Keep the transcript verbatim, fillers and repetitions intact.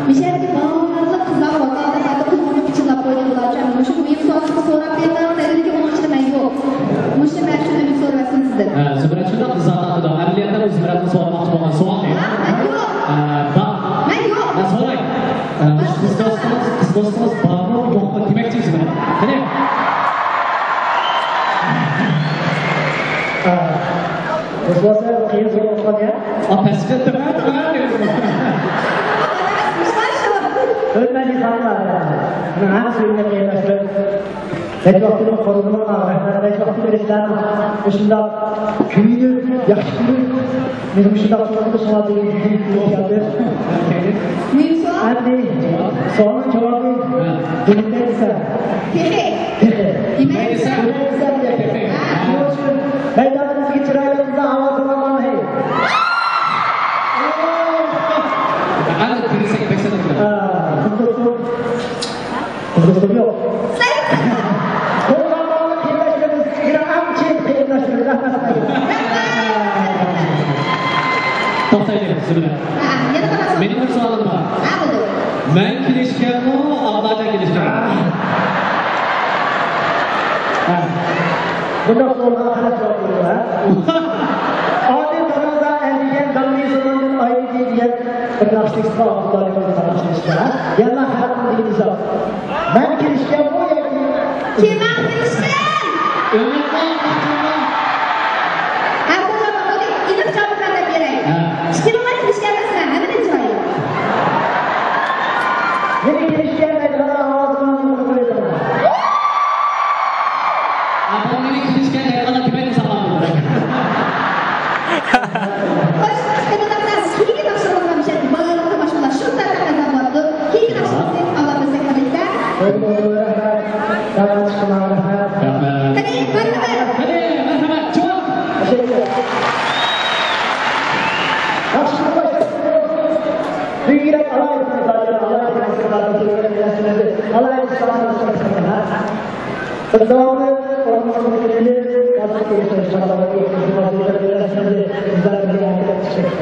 مىشەلگە بارلىق قىزلار ۋاكالىتەن ھازىر قىزغىنلىق پىچىرلاپ ئوينىدىلار. مۇشۇ مۇھىم سوئالنى سوراپ بېرىڭ، سەدىدىكى ئۇنىڭ ئىچىدە مەن يوق. مۇشۇ مەن شۇنى ئۈمىد سورىۋەتسۇن سىزدىن. ھە، زۇمرەت شۇنداق ئىزاھات قىلىدۇ. ئەمەلىيەتتە ئۇ زۇمرەتنىڭ سورىماقچى بولغان سوئالى. ھە، مەن يوق. ھە، بار. مەن يوق. مەن سوراي. ھە، مۇشۇ قىز دوستىڭىز، قىز دوستىڭىز بارمۇ يوقمۇ دېمەكچى زۇمرەت. قېنى. ھە. بولسا قىيىن سوئال بولغان يا. ئا، پەسكە تۆۋەن، تۆۋەن دېدىم. ھۆرمەتلىك خانىملار، مانا ھەم سۆيۈملۈك قېرىنداشلىرىم، نەچچە ۋاقىتتىن قورۇلۇڭلار، رەھمەت، نەچچە ۋاقىتتىن بېرى سىلەرنىڭ مۇشۇنداق كۆيۈنۈپ، ياخشى كۆرۈپ، مېنى مۇشۇنداق چوڭ قىلىشىڭلار دېگەن كۆيۈنۈپ كەلدىم. مۇھىم سوئال. ئەمدى سوئالنىڭ جاۋابى بىلىنمەي دېسە. تېخى. تېخى. دېمەي دېسە. دېمەي دېسە تېخى. ھە. شۇنىڭ ئۈچۈن مەيدانىمىزدىكى چىرايلىرىمىزدا ئاۋازىڭلارنى. ئەنە دېسەك بەك سەت. ھە، قىزىقسۇن. قىزىقسۇن يوق. قولغا باغلىق قېرىنداشلىرىمىز، يەنە ئەڭ چىن قېرىنداشلىرىمىز، رەھمەت سىلەرگە. توختايلى، سىلەر. ھە، يەنە قارىسام. مېنىڭ بىر سوئالىم بار. ھە، بولدى. مەن كېلىشكەنمۇ، ئابلاجان كېلىشكەنمۇ؟ ھە. بۇنداق سوئالغا قانداق جاۋاب بېرىدۇ، ھە؟ ئادىل دادامدا ئەنجىگەن دامنى سۇنۇندىن ئايرىدى دېگەن بىر ناخشىسى بار، ئابدۇللا ئاكىمىز قاتناشمىشقا، ھە؟ يەنە خەلقنىڭ دېگىنى ساپ. مەن كېلىشكەنمۇ ياكى؟ كىمەن كېلىشكەن؟ ئۆمەرجان، ئۆمەرجان. ھە، بولدى، بولدى. ئېنىق جاۋاب بەر دەپ بېرەي. ھە. ئىككىڭلار كېلىشكەن ئەمەسمۇ، ھەممىدىن چىرايلىق. مېنى كېلىشكەن دەيدىغان ئاۋازىمنى قويۇۋېتىڭلار. ئاپام مېنى كېلىشكەن دەيدىغان تۈگەن ساغلام بولدى. خوش، خوش، قېنى، كېيىنكى ناخشىلىرىڭلار مۇشۇ يەردە بارلىق تاماشىبىنلار شۇ تەرەپتە قازانماپتۇ. كېيىنكى ناخشىمىزنى ئاڭلاپ بەرسەك قانداق؟ رەھمەت. ساڭا چىقىمغا رەھمەت. رەھمەت. قېنى، مەرھەمەت. قېنى، مەرھەمەت، جاۋاب. تەشەككۈر. ياخشى باشلىدىڭىز. بۈگۈنكىدەك ئالاھىدە، ئالاھىدە، ئالاھىدە. بىز داۋاملىق ئورنىمىزغا كېلىپ، ھازىر كېلىپ، ئىنشائاللا، بىزلەر بىللە ھەرىكەت قىلىشىمىز.